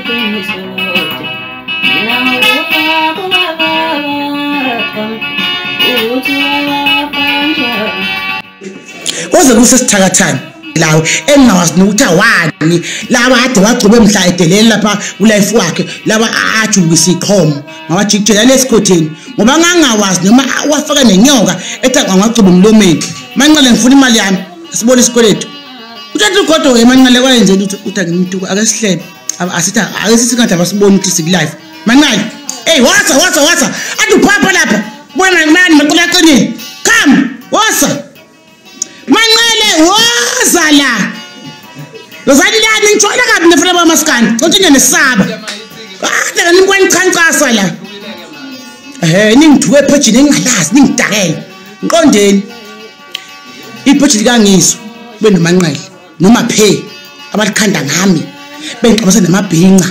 Iqiniso mina ngokufa kubaba ukuthi wafa njani. Koze kusesithakathana lawo engingawazi nokuthi awani laba ade wagcobe mhla edelela lapha kulife wakhe laba ajulukisa iqhomo ngawajikijela lesikhotheni ngoba ngangawazi noma wafaka nenyoka ethi angagcoba umlomeni. Manqele ngifuna imali yami asibone isikweletu. Uthatha ugodo ke manqele kwayenzela ukuthi uthi angimtuka ake sihlebe asithi ake sithi ngathi abasiboni ukuthi sikulive. Manqele hey wasa wasa wasa athi uphapha lapha bona mani maqula aqinile come wasa Manqele woza la. Lozani la ningithola kabi nefuna bamaskandi. Konke nginesaba. Kade nginikwanikhankasa la. Ningithuke ephejini engingalazi ningidakele. Ngiqondeni. Ipheji likangizwe kube noManqele noma phe abalikhanda ngami bengixabase namabhinca.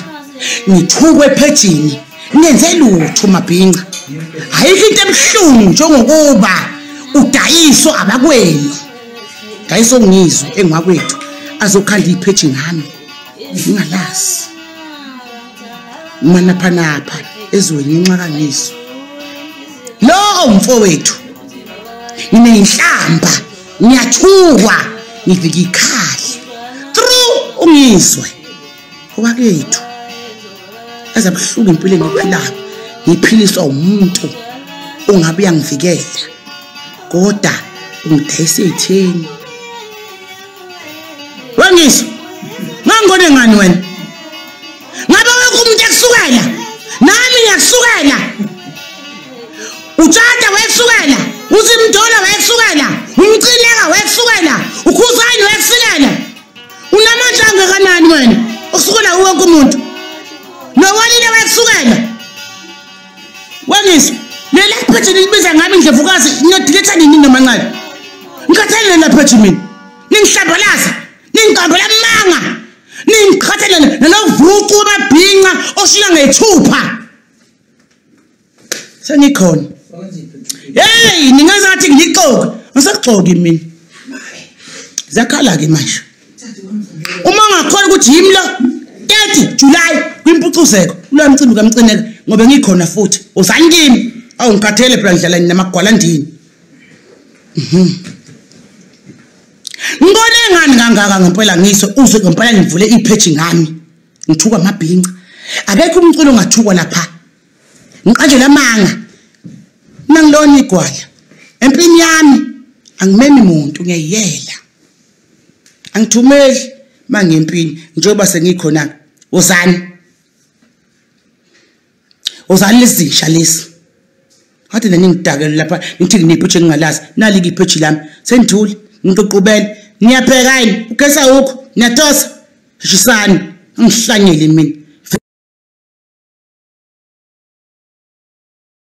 Ngithukwe ephejini ngenze lutho mabhinca. Ayikho into ebuhlungu njengokuba udayiswa abakwenu. Dayiso ngizwe engwakwethu azokhanda ipheji ngami ngingalazi. Manaphanapha ezweni inxaka ngizwe. Lo mfowethu nginenhlamba ngiyathukwa ngivika ikhali through ungizwe owakethu azabuhlungu impilo engiphilayo ngiphiliswa umuntu ongabe uyangivikela kodwa ungidayisa etheni. Wengizwe ngangone ngani wena? Ngabe wonke umuntu ekusukela nami ngiyakusukela. Utshata wayekusukela, uZimdola wayekusukela, uMcineka wayekusukela, uKhuzani wayekusukela. Unamandla angakanani wena okusukela wonke umuntu? Nowalile wayekusukela. Wengizwe lela pheji nilibiza ngami indlovukazi niyodiletha nini noManqele? Ngikhathele lela pheji mina. Ningihlambalaza, ningiqambela amanga, ningiqhathelele nalovucu wamabhinca oshiya ngethupha. Sengikhona. Hey, ningenza ngathi ngixoki, ngisaqoki mina. Zakhala ke manje. Uma ungakhona ukuthi yimi lo 30 July kwimpucuzeko, kuloya mcimbi kaMcineka ngoba ngikhona futhi. Uzani kimi? Awu ngikhathele phela ngidlala namagwalandini. Ngibone ngani kangaka ngempela ngiso uzwe ngempela ngivule ipheji ngami. Ngithuka amabhinca. Akekho umculo ongathukwa lapha. Ngiqanjela amanga. Mina ngilona igwala. Empini yami angimemi muntu ngiyayela. Angithumeli mangempini njengoba sengikhona. Uzani. Uzani lezisha lesi. Kade ningidakele lapha ngithi nginipheji engingalazi. Nali ipheji lami. Sengithule ngiqoqubele. Niyapheka yini? Ugesa ukho, niyatosa. Shisani, angihlanyele mina.